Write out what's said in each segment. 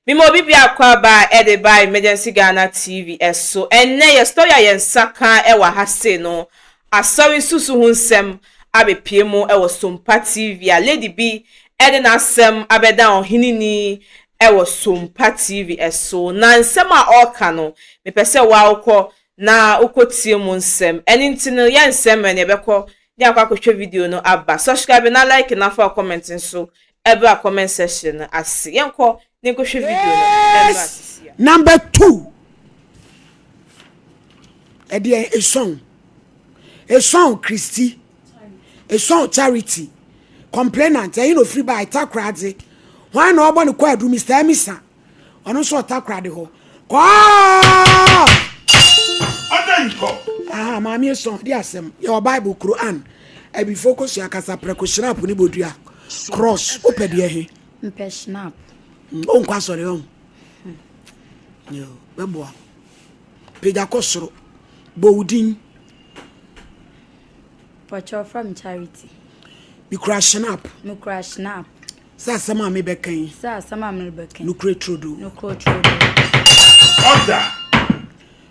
Mema obi biako aba a ɛde ba Emergency Ghana TV so. Ɛnnɛ yɛ story a yɛn nsa ka wɔ ha sei no, asɔre nsusu ho nsɛm abɛpue mu wɔ Sompa TV a lady bi de n'asɛm abɛdan ɔheneni wɔ Sompa TV so. Na nsɛm a ɔreka no, mepɛ sɛ wo ara wokɔ na wokɔtie mu nsɛm. Ɛno nti no, yɛnsɛe mmerɛ no, yɛbɛkɔ ne akɔ akɔhwɛ video no aba. Subscribe na like na fa wo comment nso Ɛbra comment section no ase. Yɛnkɔ na yɛnkɔhwɛ video no ɛmmra Yes sisi a. number 2 ɛdeɛ esɔn esɔn Christy esɔn Charity complainant ɛyi na ofiri ba Takoradi hwan na ɔbɔ ne kɔ adu Mr. Emisa Ɔno nso ɔtakoradi hɔ. Kɔɔ! Ɔda nkɔ. Aha, maame esɔn, di asɛm. Yɛwɔ Bible, Quran, abifo kosua kasa, prɛko, shrap ne bodua, cross. Wopɛ deɛ he? Mpɛ shrap. Wonkɔ asɔre ɔn? Yo, bɛboa wo. Pagya kɔ soro. Bɔ wo din. Pɔkyɛ wɔfrɛ me Charity. Mekura shrap. Mekura shrap. Sɛ asɛm a mebɛka yi. Sɛ asɛm a merebɛka yi. Nokorɛ turodoo. Nokorɛ turodoo. Order.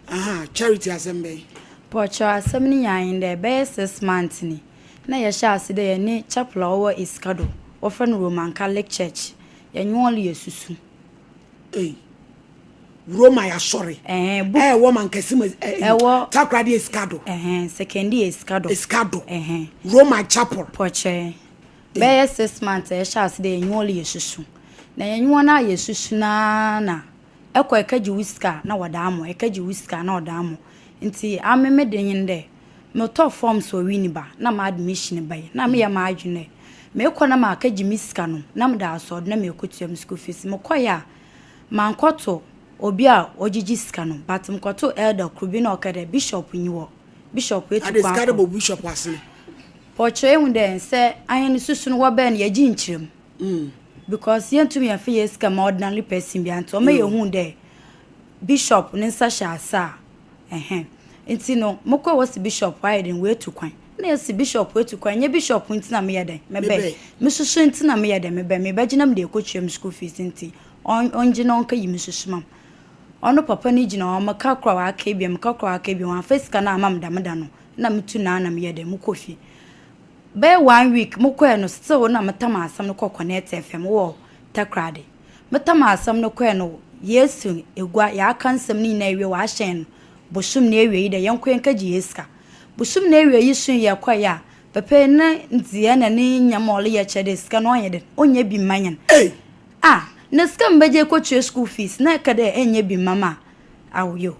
Aha, Charity asɛm bɛn? Pɔkyɛw asɛm no nyinaa nye dɛ, bɛyɛ 6 months ni na yɛhyɛɛ ase dɛ yɛne chapel a ɔwɔ Esikado, wɔfrɛ no Roman Catholic Church, yɛnye hɔn reyɛ susu. Ei, Roma yasɔre. Ɛhɛn, book. Ɛwɔ Mankessim, ɛ, Ɛwɔ. Takoradi Esikado. Ɛhɛn, Sekondi Esikado. Esikado. Ɛhɛn. Roman Chapel. Pɔkyɛw. Bɛyɛ 6 months a yɛhyɛ ase dɛ yɛnye hɔn reyɛ susu. Na yɛnye hɔn ayɛ susu no ara na ɛkɔ ɛkɛgye wo sika a na wɔde ama wo, ɛkɛgye wo sika a na wɔde ama wo. Ntsi ame me de nye dɛ, motɔɔ forms wɔ Winneba na m'admission bae. Na meyɛ m'adwen dɛ mekɔ na makɛgye me sika no na mede asɔw do na meekotua me school fees. Mokɔe a, mannkɔto obi a ogyegye sika no but mokɔtoo elder kor bi na ɔkaa dɛ bishop nnyi hɔ. Bishop etu Ade kwan sika de kɔ. bɔ bishop asene. Pɔkyerɛ ehu dɛ sɛ ahɛn susu no wɔbɛn no yɛgye nkyerɛmu because yenntum yɛmmfa hɛn sika mma ordinary person biara ntsi ɔma yehu dɛ bishop ne nsa hyɛ ase a ɛhɛn. Ntsi no mokɔe wɔse bishop ɔayɛ dɛn oetu kwan. Nna yɛse bishop oetu kwan nnyɛ bishop ntsi na meyɛ dɛn mebɛn. Mesusu ntsi na meyɛ dɛn mebɛn mebɛgye na mede ekotua me school fees ntsi ɔngye na ɔnkeyi me susu ma me. Ɔno papa no gyina hɔ meka kor a ɔaka ebien meka kor a ɔaka ebien ɔammfa sika no amma me dɛm da no. Nna mutu na na meyɛ dɛn, mokɔ fie. Bɛyɛ one week mokɔɛ no still nna metam asɛm no kɔ Connect FM wɔ Takoradi. Metam asɛm no kɔɛ no yeesi egua yɛaka nsɛm no nyina ewie wɔahyɛn no bosoom n'ewiei dɛ yɛnkɔ yɛnkɛgye hɛn sika. Bosoom n'ewiei so yɛkɔe a papa yi ne ndzeyɛɛ na ne ndzɛmba a ɔreyɛ kyerɛ dɛ sika no ɔnnyɛ dɛn ɔnnyɛ bi mma hɛn. Ah na sika a mebɛgye ekotua school fees na eka dɛ ennyɛ bi mma me a Awo yo.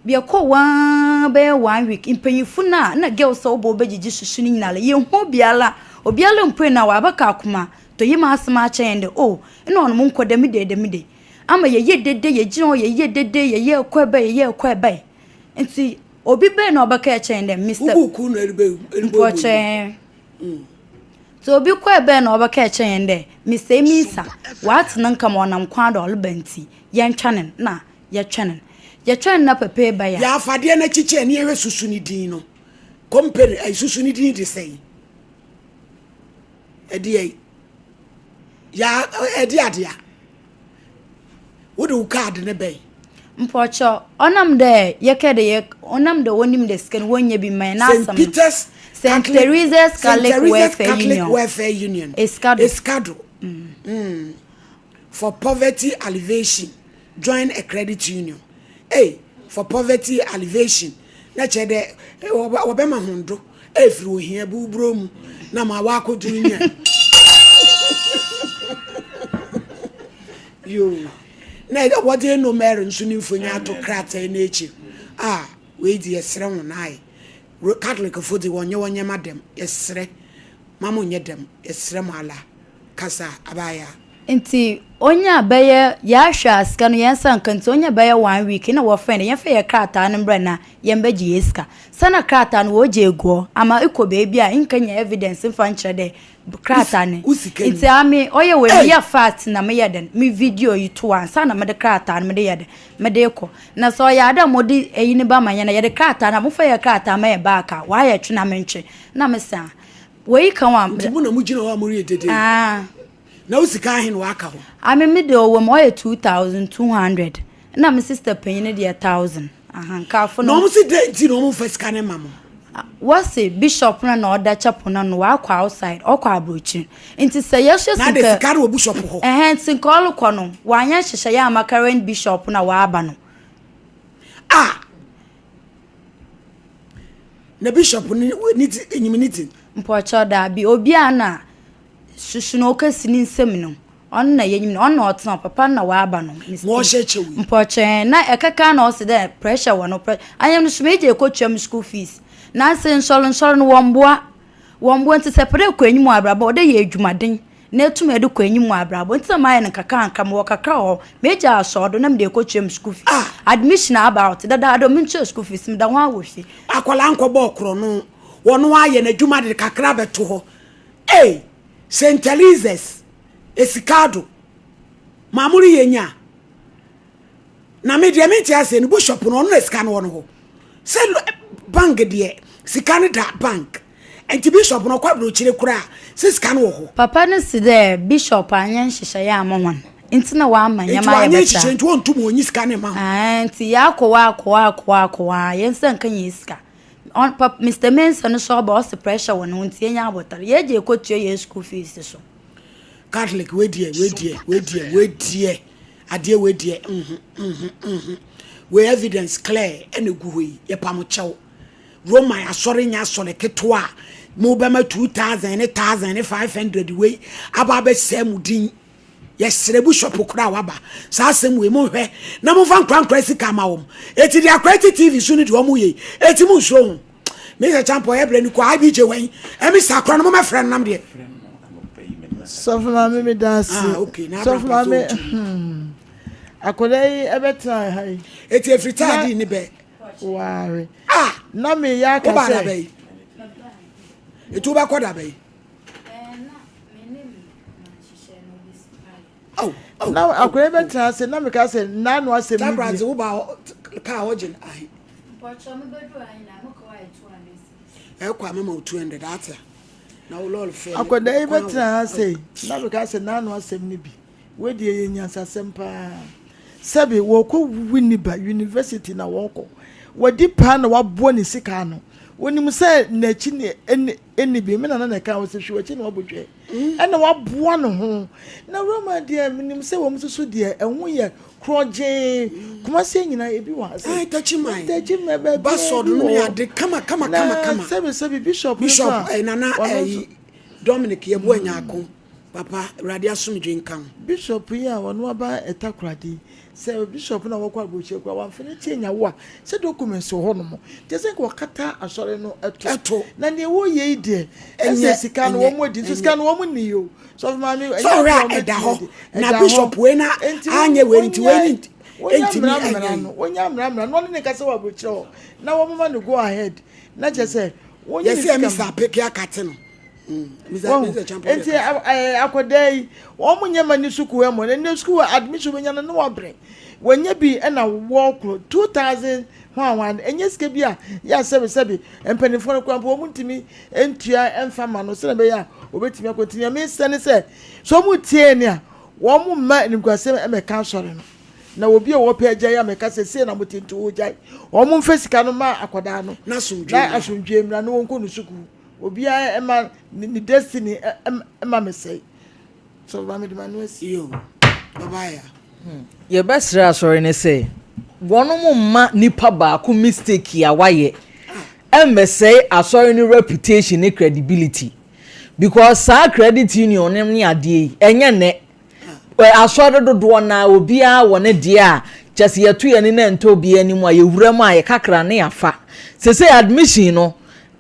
Yɛkɔɔ hɔ ara bɛyɛ one week, mpanyimfo no a nna girls a wɔbɔ wɔbɛgyegye susu no nyinara, yennhu obiara, obiara mmpue na ɔabɛka akoma tɔ yi m'asɛm akyerɛ hɛn dɛ oh, nna ɔno monkɔ dɛm da yi dɛm da yi. Ama yɛyɛɛ dede, yɛgyina hɔ yɛyɛɛ dede, yɛyɛɛ kɔe bae, yɛyɛɛ kɔe bae. Ntsi obi bae na ɔbɛkaa kyerɛɛ hɛn dɛ Mister. Wo buukuu na erebe erebɔ Mpɔkyɛɛ. Ntsi obi kɔe bae na ɔbɛkaa kyerɛɛ hɛn dɛ Mister Emisa, ɔatse ne nka ma ɔnam kwan do a ɔreba ntsi yɛntwɛn no na yɛtwɛn no. Yɛtwɛn no na papa yi bae a. Yɛ afadeɛ no akyi kyɛ ne yɛhwɛ susu ne din no. Company ayi susu ne din de sɛn? Ɛdeɛ ya ɛde adeɛ a wode wo kaade ne bɛn? Mpɔkyɛ ɔnam dɛ yɛkɛ dɛ yɛ ɔnam dɛ wɔnim dɛ sika no wɔnyɛ bi mma yɛn n'asɛm no. St. Peter's St. Teresa's St. Catholic Teresa's Welfare Catholic Union. Welfare Union. Esikado. Esikado. Mm. For poverty alleviation. Join a credit union ei for poverty alleviation na kyerɛ dɛ wɔbɛma hɔn do efir ohia buburɔ mu na ma wɔakodur nya. Yoo, na wɔdze Eno Mary nso ne mfonyin ato krataa n'ekyir a wei dze yɛserɛ hɔn ae. Catholicfo dze wɔnnyɛ wɔn ndzɛmba dɛm, yɛserɛ ma monnyɛ dɛm, yɛserɛ mo ala. Kasa, abaayaa. Ntsi onya bɛyɛ yɛahwɛ a sika no hɛn nsa nnka ntsi onya bɛyɛ one week nna wɔfrɛ no yɛmfa hɛn krataa no mbra na yɛmbɛgye hɛn sika. Sɛ na krataa no wɔgye egu hɔ ama ekɔ beebi a nnkenya evidence mmfa nnkyerɛ dɛ krataa no Wo sika ni. ntsi ame ɔyɛ wei Ei! meyɛ fast na meyɛ dɛn me video yi to hɔ ansaana mede krataa no mede yɛ dɛn mede rekɔ. Na sɛ ɔyɛ ade a mode eyi no bɛma hɛn a yɛde krataa no a momfa hɛn krataa ma hɛn back a wɔayɛ twe na mentwe na mese a wei ka ho a Nti mo na mogyina hɔ a moreyɛ dede yi? Aah. Na wo sika ahe na waka hɔ? Ame me deɛ ɔwɔ mu ɔyɛ 2200 ɛna me sister panyin no deɛ 1000. Aha, nkaafo no. Na wɔn si dɛn nti na wɔn mfa sika no ma mo? Wɔse bishop no na ɔda chapel no ano, wakɔ outside, ɔkɔ aburokyiri. Nti sɛ yɛhwɛ sika. Na de sika no wɔ bishop hɔ. Ɛhɛn, nti nka ɔrekɔ no, wanyɛ nhyehyɛeɛ amma current bishop no a waba no. Ah! Na bishop no ne ti, enyim ne ti. Mpɔkyɛw daabi, obi a na susu no okesi ne nsam no, ɔno na yenyim no, ɔno na ɔtsena hɔ, papa no na ɔaba no. Ma ɔhyɛ kyɛw yi. Mpɔkyɛw, na ɛkɛkaa na ɔse dɛ pressure wɔ no, pressure, anyɛ no so megye ekotua me school fees. Nanse nsɔr nsɔr no wɔmmboa, wɔmmboa ntsi sɛ epɛ dɛ ekɔ enyim wɔ abrabɔ a, ɔwɔ dɛ eyɛ edwumaden na etum dze kɔ enyim wɔ abrabɔ ntsi na mayɛ no nkakrankra, mowɔ kakra wɔ hɔ, megyaa asɔr do na mede ekotua me school fees. Admission aba out dadaada, menntua school fees, meda ho ara wɔ fie. Akwadaa nkɔbɔɔ korɔno, wɔno ayɛ n'adwuma de kakra bɛto hɔ. Ei! Saint Eliza's, Esikado, ma mo reyɛ nya. Na me deɛ mente aseɛ no, bishop no ɔno na sika no wɔ no hɔ. Sɛ bank deɛ, sika no da bank. Nti bishop no ɔkɔ aburokyire koraa sɛ sika no wɔ hɔ. Papa no se dɛ bishop annyɛ nhyehyɛe amma hɔn ntsi na ɔama Nti ndzɛmba ayɛ wanyɛ basaa. nhyehyɛe nti wɔntum wɔnyi sika no mma hɔn. Ae ntsi yɛakɔ hɔ akɔ hɔ akɔ hɔ akɔ hɔ a hɛn nsa nnka hɛn sika. Ɔn pap Mister Mensah no so ɔba ɔse pressure wɔ no ho ntsi yenya abotar. Yɛgye ekotua hɛn school fees so. Catholic wei deɛ wei deɛ wei deɛ wei deɛ adeɛ wei deɛ mhm mhm mhm wei evidence clear ɛna egu hɔ yi yɛpam kyɛw. Roman asɔre nyɛ asɔre ketewa a mobɛma 2000 ne 1000 ne 500 wei aba abɛsɛe mo din. Yɛsrɛ bishop koraa waba saa asɛm wei monhwɛ na momfa nkorankora sika ma wɔn. Eti deɛ akora ti TV so no deɛ wɔn yɛ yi eti mo nsuro ho. Mr. Champo ɔyɛ brɛ no kɔ IBJ wɛn ɛmi sa akora no momɛfrɛ no nam deɛ. Sɔfo maame mi da ase. Ah, okay. Na Sɔfo Abraham maame pastor akwadaa yi ɛbɛtena ha yi. Eti efiri taadi ni bɛ. Ware. Ah! Na meyɛ aka Wobaa sɛ. da bɛyi? Eti wobɛkɔ da bɛyi? Na akwadaa yi bɛtena ase na meka sɛ n'ano asɛm ni bi. Tabradze woba kaa hɔ gye ahe? Ɛkɔ a mama wo 200 ate a na wo lɔɔre fɛ. Akwadaa yi bɛtena ha sɛ na meka sɛ n'ano asɛm ni bi. Wei deɛ ɛyɛ nyansasɛm paa. Sɛbe wɔkɔ Winneba University na wɔkɔ. Wadi paa na waboa ne sika ano. Onim sɛ n'akyi ne ɛni ɛni bi. Me nana na ɛka ɔsɛ hwɛ w'akyi na wabɔ dwa. Ɛna waboa ne ho. Na Roma deɛ menim sɛ wɔn nso so deɛ ɛho yɛ korɔgyee. Kumasi nyinaa ebi wɔ ha sɛ. Ɛɛ Takyiman. Takyiman baabi Basɔd ebi no wɔ ne hɔ. ade kama kama Na kama kama. sɛbe sɛbe bishop no nso Bishop a ɛɛ nana ɔno ɛyi nso. Dominic Yeboah Nyarko. Papa, Awurade asomdwe nka wo. Bishop yi a ɔno aba Takoradi yi, sɛ bishop no a wɔkɔ aburokyire koraa wamfa n'akyi anya wo a, sɛ documents wɔ hɔnom, kyerɛ sɛ nka wɔkata asɔre no to. Na nea wɔyɛ yi deɛ, ɛsɛ sika no wɔn adi, nso sika no wɔn nni o. Sɔfo maame, ɛnyɛ Sɛ ɔhwɛ adeɛ a a wɔbɛtumi ɛda hɔ, adi. na Ɛda hɔ. bishop wei na Enti anyɛ wei nti wei wɔnyɛ ne wɔnyɛ ntumi mmara ɛnyɛ mmara yi. no, wɔnyɛ mmara mmara no, ɔne ne nkasa wɔ aburokyire hɔ, na wɔmma no go ahead, na kyerɛ sɛ wɔnyi ne Yɛsi sika ɛmi ma. sa peke akate no. Wahu? Nti akwadaa yi, wɔn nyɛ ma ne sukuu ɛmɔ. Na ne sukuu admission bɛnya no na wabrɛ. Wɔnyɛ bi ɛna wɔkoro 2000 hwan hwan. Ɛnyɛ sika bi a yɛ sɛbi sɛbi mpanimfoɔ no koraa mpo wɔn ntumi ntua ɛmfa ma no sɛnɛ bɛyɛ a wɔbɛtumi akɔ. Nti nea mesɛ ne sɛ sɛ wɔn tie ne a wɔn mma animguasɛm ɛmɛka asɔre no. Na obi a wɔpɛ agya yi amɛka sɛ sei na mote nti wɔgyae. Wɔn mfa sika no ma akwadaa no na asomdwoe mmra na wɔnkɔ no sukuu. Obiara ɛma ne destiny ɛma me sɛe. So ba me de ma no asi. Yo, baba ya. Yɛbɛsrɛ asɔre no sɛ wɔnom mma nipa baako mistake a wayɛ ɛmmɛsɛe asɔre no reputation ne credibility because saa credit union no ne adeɛ yi ɛnyɛ nnɛ asɔre dodoɔ no ara obiara wɔ ne deɛ a kyɛ sɛ yɛto yɛn ani na ɛntɔ obiara anim a yɛwura mu a yɛkakra ne yɛafa sese admission no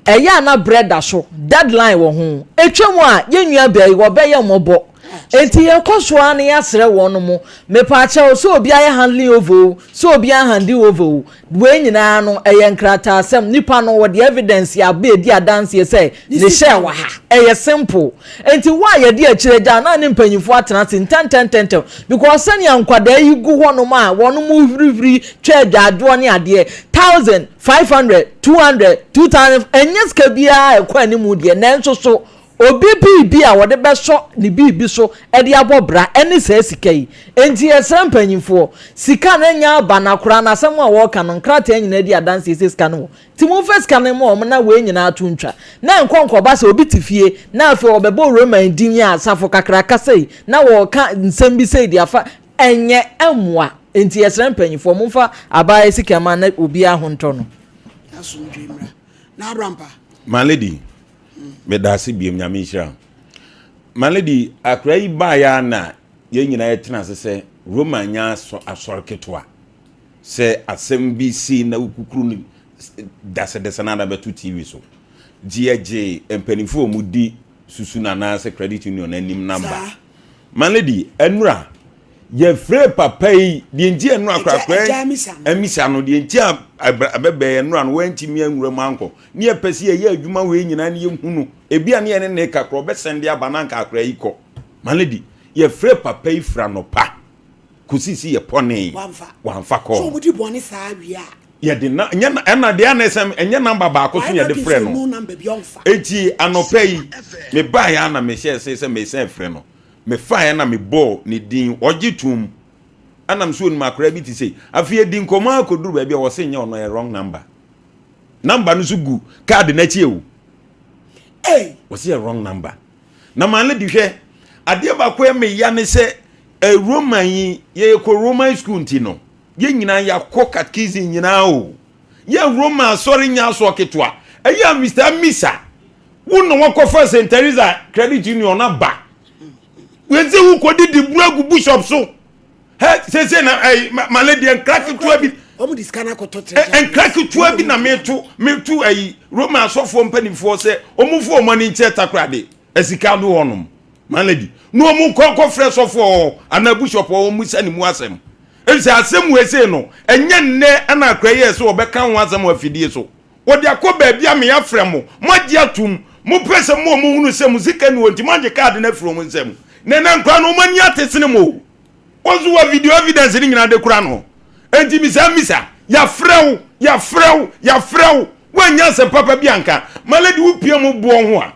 Ɛyɛ a na berɛ da so, deadline wɔ ho. Ɛtwam a, yɛn nua baa yi, wɔbɛyɛ mmɔbɔ. Enti yɛkɔ so ara na yɛasrɛ wɔn mo. Mepaakyɛw, sɛ obi ayɛ handling over o, sɛ obi anhande over o, wei nyinaa no, ɛyɛ nkrataasɛm. Nipa no, wɔde evidence aba ɛdi adanseɛ sɛ ne hyɛɛ wɔ ha. Ɛyɛ simple. Enti wo a yɛde akyire agya na ne mpanyinfoɔ atena ase ntɛntɛntɛntɛm because sɛnea nkwadaa yi gu hɔnom a wɔn mo hurihuri twa adwaadwoɔ ne adeɛ, 1500, 200, 2000, ɛnyɛ sika biara a ɛkɔ anim deɛ, nanso so. Obi biribi a wɔde bɛsɔ ne biribi so de abɔ bra ne saa sika yi. Enti yɛsrɛ mpanyimfoɔ, sika no anya aba na koraa no asɛm a wɔreka no nkrataa nyinaa di adanseɛ sɛ sika no wɔ. Nti momfa sika no mma wɔn na wei nyinaa to ntwa. Na ɛnkɔ nkɔba sɛ obi te fie na afei wɔbɛbɔ Roman din a asafo kakraka sei na wɔreka nsɛm bi sei de afa, ɛnyɛ, ɛmmoa. Enti yɛsrɛ mpanyimfoɔ, momfa abaayewa sika mma na obiara ho ntɔ no. Asomdwoe mmra. Na Abrampa. My lady, Medaase biom Nyame nhyira wo. My lady, akora yi baeɛ a na yɛn nyinaa yɛtena ase sɛ Roma nya asɔre ketewa. Sɛ asɛm bi si na wokukuru no dasɛdɛsɛ no ada bɛto TV so. Nti yɛgye mpanimfoɔ a wɔdi susu no anaasɛ credit union anim namba. My lady, ɛnora yɛfrɛ papa yi deɛ nti ɛnora korakora amisa no deɛ nti a abɛbɛɛ ɛnora no wantumi anwura mu ankɔ ne yɛpɛ sɛ yɛyɛ adwuma wei nyinaa ne yɛhu no ebi a ne yɛne ne ka korɔ ɔbɛsɛn de aba na anka akora yi kɔ my lady yɛfrɛ papa yi fira nɔpa kɔsi si yɛ pɔne wamfa kɔɔ yɛde na nyɛ na ɛna deɛ ana ɛsɛm ɛnyɛ namba baako so yɛde frɛ no eti anɔpa yi mebaeɛ ana mehyɛ ɛsɛ sɛ mesan frɛ no Mefaeɛ na mebɔɔ ne din, ɔgye toom. Ɛna me so onim akwadaa bi te sei. Afei yɛdi nkɔmmɔ ara kɔduru baabi a wɔse nyɛ ɔno, ɛyɛ wrong number. Number no so gu card n'akyi o. Hey! Wɔse yɛ wrong number. Na maa lady hwɛ, adeɛ baako yɛ me ya ne sɛ eh, Roman yi, yɛkɔ Roman school nti no, yɛn nyinaa yɛakɔ catechism nyinaa o. Yɛ Roma asɔre nyɛ asoɔ ketewa. Ɛyɛ a Mister Misa, wo na wakɔfa St. Teresa Credit Union aba. Wɛnse wo kɔdi di buru agu bishop so. Hɛ sese na ɛyi male deɛ nkra ketewa bi. Wɔn de sika no akɔtɔ treasure. Nkra ketewa bi na meto meto ɛyi Roma asɔfoɔ mpanimfoɔ sɛ wɔn fo wɔn ani nkyerɛ Takoradi asika do hɔnom. My lady, na wɔn nkɔ nkɔfrɛ sɔfoɔ hɔ anaa bishop hɔ wɔn musa ne mu asɛm. Efisɛ asɛm wei sei no, ɛnyɛ nnɛ na akora yi yɛɛ sɛ wɔbɛka ho asɛm wɔ afidie so. Wɔde akɔ baabi a meafrɛ mo, moagye atom, mopɛ sɛ mo a mohunu sɛ mo sika nni hɔ nti moagye kaade no afiri wɔn nsam. Na ɛnnɛ nkora no, wɔn ani ate sene mo o. Wɔn nso wɔ video evidence no nyinaa de kura no. Enti misa misa, yɛafrɛ wo, yɛafrɛ wo, yɛafrɛ wo, woannya asɛm papa bi anka. My lady, wopia mu boɔ ho a,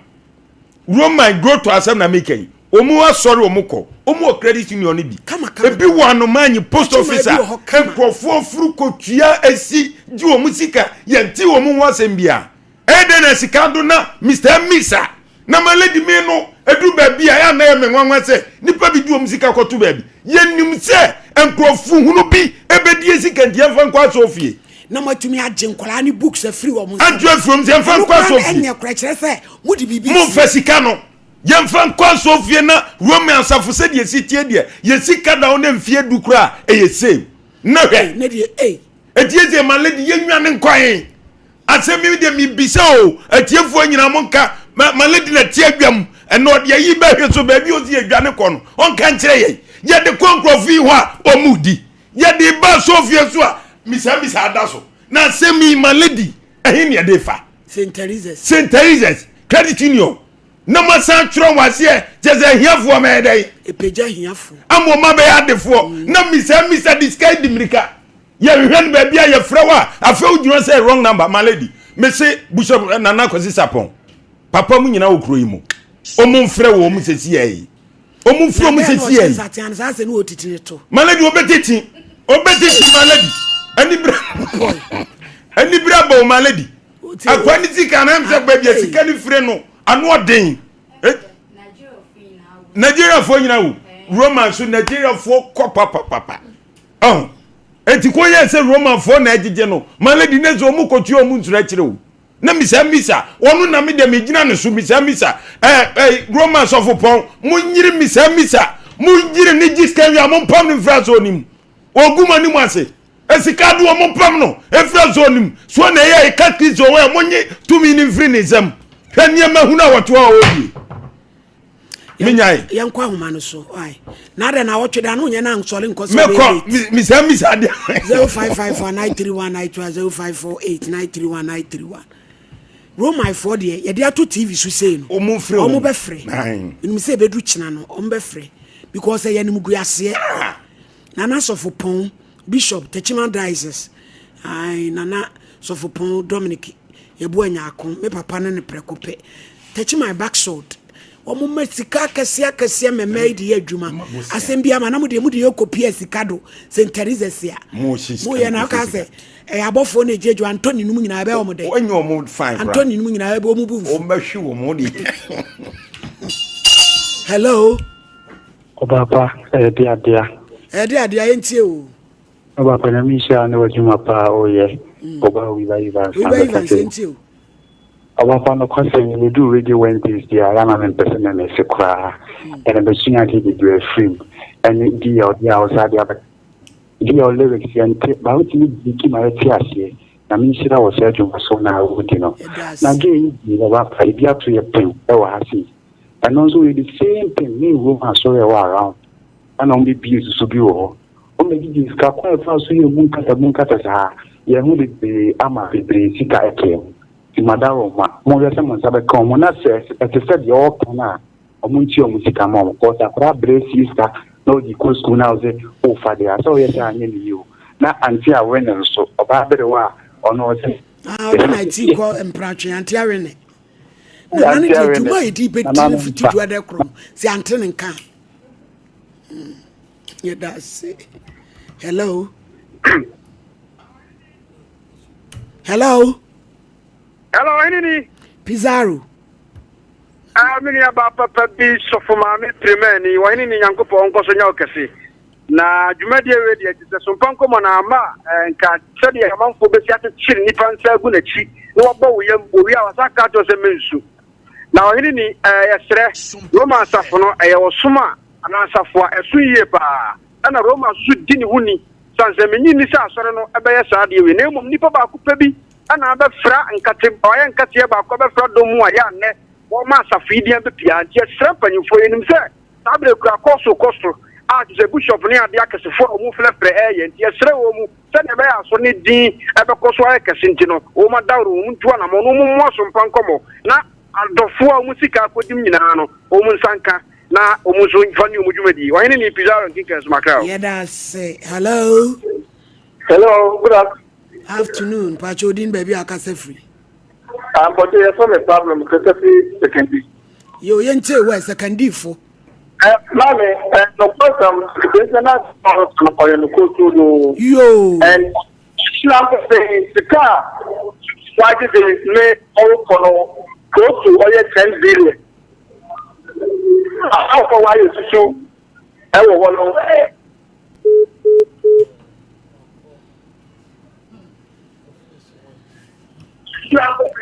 Roman grotto asɛm na meka yi. Wɔn asɔre wɔn kɔ. Wɔn wɔ credit union no bi. Ebi wɔ Anomanyi post office a nkurɔfoɔ furu kɔtua esi gye wɔn sika. Yɛnte wɔn ho asɛm biara. Ɛyɛ dɛn na sika do na Mister Misa na ma lady me no eduru baabi a ɛyɛ a na ɛyɛ me nwanwa sɛ nipa bi de wɔn sika kɔto baabi. Yɛnim sɛ nkurɔfo hunu bi ebedie sika nti yɛmfa nkɔ asɔɔfie. Na moatumi agye nkwadaa ne books afiri wɔn nsam. Agye afiri wɔn nsam yɛmfa nkɔ asɔɔfie. Ɛno koraa ɛnyɛ korɛ kyerɛ sɛ mode biribi. Momfa sika no. Yɛmfa nkɔ asɔfie na Rome asafo sɛdeɛ ɛsi tie deɛ yɛ sika da hɔ na mfie du koraa ɛyɛ same na hwɛ. Ne deɛ ei. Ɛtietie ma lady yɛnwane nkɔ he asɛm yi deɛ mebisa o atiefoɔ nyinaa mo nka ma ma lady na te adwam ɛna ɔde ayi bɛhwɛ so baabi ɔsi yɛdwane kɔ no ɔnka nkyerɛ yɛn yɛde kɔ nkurɔfo yi hɔ a ɔmu di yɛde ba asɔfie so a misamisa ada so na asɛm yi ma lady ɛhe ne yɛde fa St. Teresa's St. Teresa's credit union na moasan atwerɛ wɔ aseɛ kyɛ sɛ ahiafoɔ mɛyɛ dɛn ɛpagya ahiafoɔ ama ɔma bɛyɛ adefoɔ mm. na misa misa de sika di mmirika yɛhwehwɛ no baabi a yɛfrɛ wo a afei wogyina sɛ wrong number my lady mese bishop eh, nana kwasi sapɔn papa mu nyina wɔ kuro yi mu ɔmo mfrɛ wɔ ɔmo sɛsi yɛ yi ɔmo mfrɛ ɔmo sɛsi yɛ yi my lady ɔbɛtete ɔbɛtete my lady anibere anibere abɔ my lady Akwa ne sika na ɛm sɛ baabi a sika no fire no ano ɔden. Nigeriafoɔ nyina wo Roman so Nigeriafoɔ kɔ papapapa. Ɔho eti kɔ yɛ sɛ Romanfoɔ na ɛgyegye no ma lady ne sɛ ɔmo kɔtua ɔmo nsoro akyerɛ o. Na misa misa ɔno na me deɛ megyina ne so misa misa ɛɛ ɛɛ Roman sɔfo pɔn mo nyere misa misa mo nyere ne gye sika wie a mo mpam no mfiri asɔɔ ne mu ɔgu mo anim ase. Sika do wɔn mpam no mfiri asɔɔ no mu. So na ɛyɛ ɛka Kristo ho a monye tumi no mfiri ne nsam. Hwɛ nneɛma hunu a wɔte hɔ a wɔredie. Menyae. Yɛnkɔ ahoma no so. Aye. Na adɛ na wɔtwe da no nyɛ na nsɔre nkɔ sɛ Mɛkɔ misa misa adeɛ. 0554 931 931 0548 931 931. Romanfoɔ deɛ yɛde ato TV so sei no. Wɔn frɛ wɔn. Wɔn bɛfrɛ. Menim sɛ ebedu kyena no wɔn bɛfrɛ because ɛyɛ animguaseɛ. Ah. Nana Sɔfopɔn, Bishop, Techiman Diocese, ae, Nana Sɔfopɔn Dominic Yeboah Nyarko, me papa ne no prɛko pɛ. Techiman Backsword. Wɔn ma sika akɛseɛ akɛseɛ mɛmɛ yi de yɛ adwuma. Asɛm bi ama na mo deɛ mo de yɛ kɔpia sika do St. Teresa's a. Mo hye sika Mo yɛ na ɔka sɛ ɛyɛ abɔfoɔ na egye adwuma Antoni nom nyinaa ɛbɛyɛ wɔn dɛ. Wɔnyɛ wɔn fine koraa. Antoni nom nyinaa ɛbɛ wɔn bu nfu. Wɔn bɛhwe wɔn de. Hello. Ɔbaapa ɛyɛ de adea. Ɛyɛ de adea yɛntie o. Ɔbaapa Nyame nhyira ne w'adwuma paa ɔyɛ. Ɔbaa Wiba Evans na Wiba Evans mɛka sɛ. yɛntie o. Ɔbaapa nokwasɛm ni meduu Radio Wednesdays deɛ a na mempɛ sɛ me mese koraa. Ɛna masua adeɛ bebree afiri mu. Ɛne DL deɛ a wosan de abɛka DL lyrics yɛnte but wotumi briki ma yɛte aseɛ. Nyame nhyira wɔ saa adwuma so na wodi no. Yɛda Na ase. gay yi deɛ ɔbaapa ebi ato yɛ pɛn ɛwɔ ha sei. Ɛno nso yɛ the same thing ne nwuram asɔre a ɛwɔ around ɛna wɔn bɛbie susu bi wɔ hɔ. Wɔn bɛgyegye sika kwan a ɛfa so yɛ mu nkata mu nkata saa yɛn ho bebree ama bebree sika ɛkɛɛ mu. Nti madaroma monhwɛ sɛ mo nsa bɛka wɔn na sɛ ɛte sɛ deɛ ɔreka no a wɔn ntua wɔn sika ma wɔn cause akwadaa brɛ sie sika na ɔde kɔ sukuu na ɔsɛ wofa deɛ a sɛ ɔyɛ saa anyɛ ne yie o na ante awene nso ɔbaa berewa a ɔno ɔsɛ Ah, ɔde na ti kɔ mpratwe ante awene. Na na ne ante deɛ awene dwuma a yɛde bɛdi nana no no fiti mfa dua dɛ korɔ no sɛ ante ne nka. Yɛda ase. Hello. Hello. Hello, ɛne ni. Pizarro. Ah, me nua ba papa bi sɔfo maame pirimani, wɔhene ni Nyankopɔn nkɔ so nyɛ wo kɛse. Na dwumadie wei deɛ te sɛ sompa nkɔmmɔ na ama eh, nka sɛdeɛ amanfoɔ bɛsi akyekyere nnipa nsa agu n'akyi na wabɔ wo yam owie a wasa ka kyerɛ sɛ mensu. Na ɔhene ni eh, yɛsrɛ Roma asafo no ɛyɛ ɔsom a anaa asafo a ɛso yie paa ɛna Roma nso di ne ho ni sane sɛ menye nni sɛ asɔre no ɛbɛyɛ saa adeɛ wei na mmom nnipa baako pɛ bi ɛna abɛfra nkate ɔyɛ nkateɛ baako abɛfra dɔm mu a yɛ anɛ wɔma asafo yi din abɛpia nti yɛsrɛ mpanyimfoɔ yɛnim sɛ saa berɛ kura kɔ so kɔ so a te sɛ bishop ne adeɛ akɛsefoɔ a wɔn frɛfrɛ ɛyɛ nti yɛsrɛ wɔn mu sɛdeɛ ɛbɛyɛ asɔre ne din ɛbɛkɔ so ayɛ kɛse nti no wɔn adaworo wɔn ntu anammɔn na wɔn mmoa so mpa nkɔmmɔ na adɔfoɔ a wɔn sika akɔdim nyinaa no wɔn nsa nka na wɔn nso mfa ne wɔn dwumadie. Ɔhene ne Pizarro nkenkan so makra o. Yɛda ase. Hello. Hello, good afternoon. Pacho odin baabi a akasa firi. Ampɔtɔ yɛfrɛ me Pablo mekasa fi Sekandi. Yo, yɛntie wɔ Sekandifo. Maame, nokwasɛm sɛ na ɔyɛ no kootuo Yo. And hyira sɛ sika a wagye de ne ɔrekɔ no close to ɔyɛ 10 billion. Amanfoɔ wayɛ susu ɛwɔ hɔ no.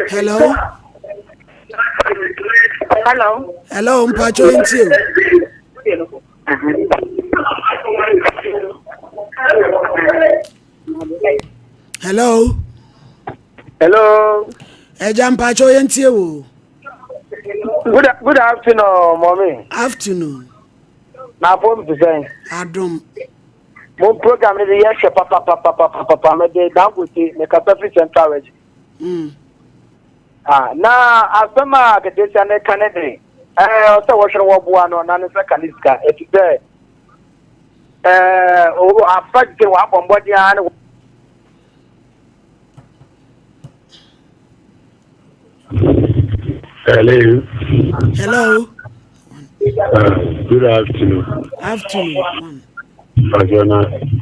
Hello. Hello. Hello, mpacho yɛntie o. Hello. Hello. Ẹja mpacho yɛntie o. Good afternoon, mommy. Afternoon. Na phone te sɛn? Adom. Mo program no de yɛhwɛ papapapapapa mede Dangote mekasa firi Central Region. Ah, na asɛm a Ketesia ne ka ne de, ɛɛ ɔsɛ wɔhwɛ no wɔboa no na ne nsa ka ne sika ɛti sɛ ɛɛ o afa gye wɔabɔ mmɔden ara ne Hello. Hello. Good afternoon. Afternoon. One. Pastor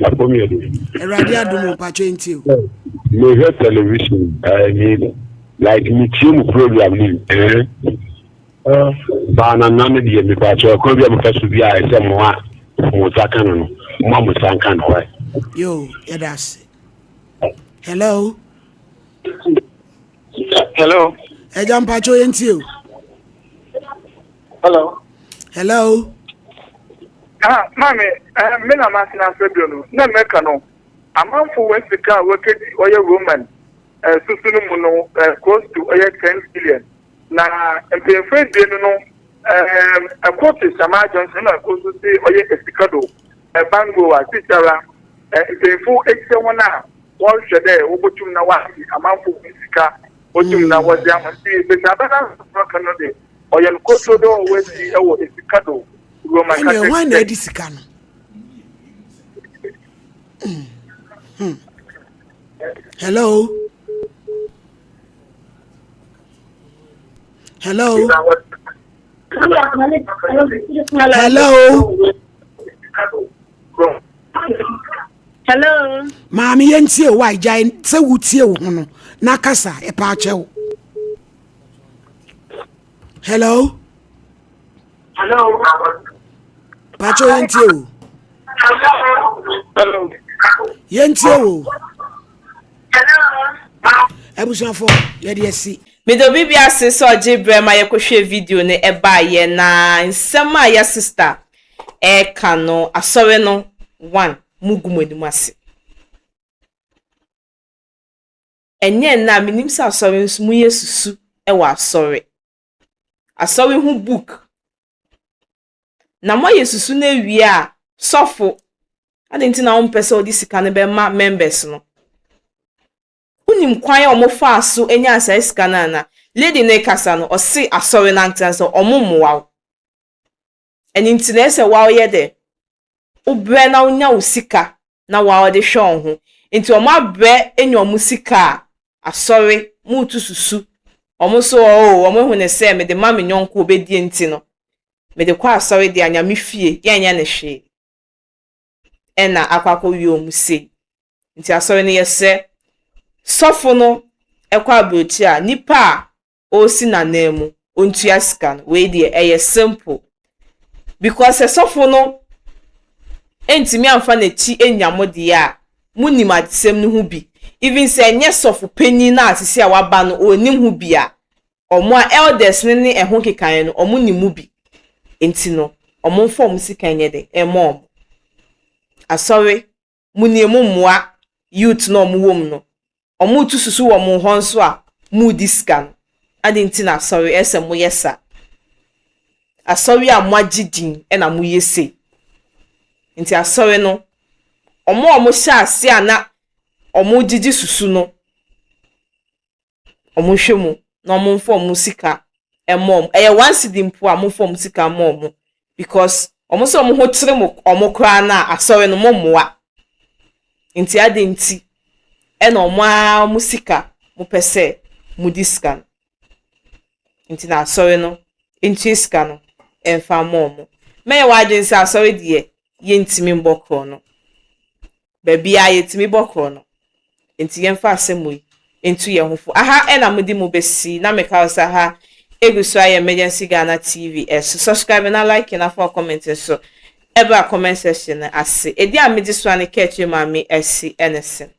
Apomiede. Awurade adom o, mpacho yɛntie o. Mehwɛ television I mean, like metie mu program ni eh. Baa na nna no deɛ mepakyɛ ɔkwan bi a mofa so bi a ɛsɛ mo a mo nsa ka no no mo a mo nsa nka no hɔ. Yo, yɛda ase. Hello. Hello. Ẹja mpacho yɛntie o. Hello. Hello. Ah, maame, eh, me na masena afɛ bio no, na mɛka no, amanfo wɔ sika a wɔkɛdi ɔyɛ Roman eh, susu no mu no eh, close to ɔyɛ 10 billion. Na mpanyinfo ebien no, eh, ɛkɔ te Sama Johnson na ɛkɔ nso se ɔyɛ esika do, eh, bango a sisiara, eh, mpanyinfo ekyɛ wɔn a wɔrehwɛ dɛ wɔbɛtum na wɔagye amanfo wɔ sika, wɔtum na wɔdze ama nti besiaba na ɔka no de, ɔyɛ no kotro do a wɔasi ɛwɔ esika do Roman Ɛnna Catholic hwan na Church. adi sika no? Hello. Hello. Hello. Hello. Maame yɛntie wo a gyae sɛ wotie wo ho no na kasa ɛpa akyɛw. Hello. Hello. Pakyɛw yɛntie wo. Hello. Yɛntie wo. Abusuafo yɛde asi. Meda obi bi ase sɛ ɔgye berɛ ma yɛkɔhwɛɛ video no ɛbaeɛ na nsɛm a yɛ sister ɛreka no asɔre no one mo gu mo anim ase. Ɛnyɛ nnɛ a menim sɛ asɔre nso moyɛ susu wɔ asɔre. Asɔre ho book. Na moayɛ susu no awie a sɔfo adɛn nti na wompɛ sɛ wode sika no bɛma members no? Wonim kwan a wɔfaa so nyaa saa sika no ana? Lady no rekasa no, ɔse asɔre no ankasa sɛ wɔn mmoa wo. Ɛno nti na ɛsɛ wa woyɛ dɛ, wobrɛ na wonya wo sika na wa wɔde hwɛ wo ho. Nti wɔn abrɛ anya wɔn sika a, asɔre, moretu susu. Wɔn nso oo, wɔn ahu no sɛ mede ma me yɔnko obedie nti no, mede kɔ asɔre deɛ a, Nyame fie, yɛnyɛ no hwee. Ɛna akɔ akɔwie wɔn sei. Nti asɔre no yɛsrɛ sɔfo no kɔ aburokyire a nipa a ɔresi n'anan mu ɔntua sika no wei deɛ ɛyɛ simple because sɛ sɔfo no ntumi amfa n'akyi anya mo deɛ a monim adesɛm no ho bi even sɛ ɛnyɛ sɔfo panyin no a sisi a waba no ɔnim ho bi a wɔn a elders no ne ɛho kekaeɛ no wɔn nim mu bi nti no wɔn mfa wɔn sika nyɛ dɛ ɛmɔ wɔn asɔre mo nie mo mmoa youth na ɔmo wɔ mu no ɔmo tu susu wɔ mo hɔ nso a mo di sika no adi nti na asɔre ɛsɛ mo yɛ sa asɔre a mo agye din ɛna mo yɛ sei nti asɔre no ɔmo a ɔmo hyɛ ase a na ɔmo gyegye susu no ɔmo nhwɛ mu na ɔmo nfa ɔmo sika ɛmɔ ɔmo ɛyɛ one cedi mpo a mo nfa ɔmo sika mɔ ɔmo because ɔmo sɛ ɔmo ho kyerɛ mo ɔmo koraa na asɔre no mo mmoa nti adi nti ɛna ɔmo ara ɔmo sika mo pɛ sɛ mo di sika no nti na asɔre no ntua sika no ɛmfa mɔ ɔmo mɛyɛ w'adwene sɛ asɔre deɛ yɛntumi mbɔ korɔ no baabi a yɛtumi bɔ korɔ no nti yɛmfa asɛm yi ntu yɛn ho fo aha ɛna mo de mo bɛsi na meka sɛ ha egu so ayɛ Emergency Ghana TV ɛso subscribe na like na fa comment nso ɛbra comment section no ase edi a megye so a ne kɛkyɛ maame ɛsi ɛne sen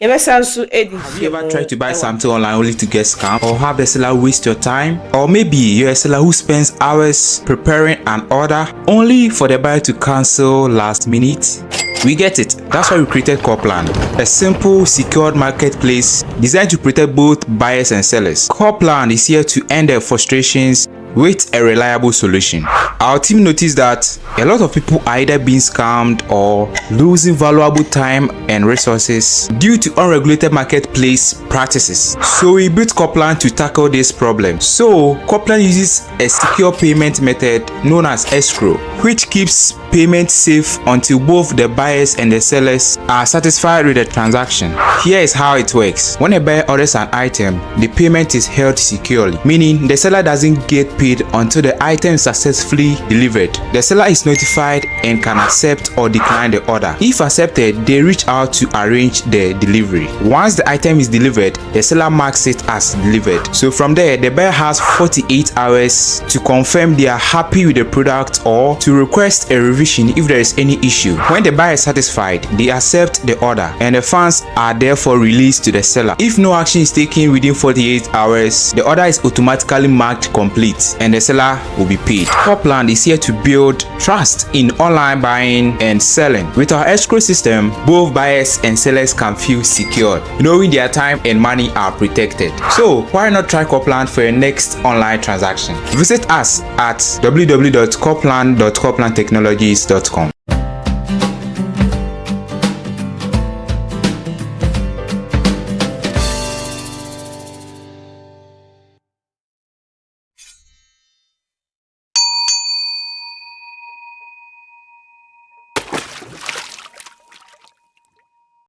yɛbɛsa nso edi Have you ever tried to buy something online only to get scammed or have the seller waste your time? Or maybe you're a seller who spends hours preparing an order only for the buyer to cancel last minute? We get it. That's why we created Corplan, a simple, secured marketplace designed to protect both buyers and sellers. Corplan is here to end their frustrations with a reliable solution. Our team noticed that a lot of people are either being scammed or losing valuable time and resources due to unregulated marketplace practices. So we built Corplan to tackle this problem. So Corplan uses a secure payment method known as escrow, which keeps payment safe until both the buyers and the sellers are satisfied with the transaction. Here is how it works. When a buyer orders an item, the payment is held securely, meaning the seller doesn't get paid until the item is successfully delivered. The seller is notified and can accept or decline the order. If accepted, they reach out to arrange the delivery. Once the item is delivered, the seller marks it as delivered. So from there, the buyer has 48 hours to confirm they are happy with the product or to request a revision if there is any issue. When the buyer is satisfied, they accept the order and the funds are therefore released to the seller. If no action is taken within 48 hours, the order is automatically marked complete and the seller will be paid. Copland is here to build trust in online buying and selling. With our escrow system, both buyers and sellers can feel secured, knowing their time and money are protected. So why not try Copland for your next online transaction? Visit us at www.copland.coplandtechnologies.com.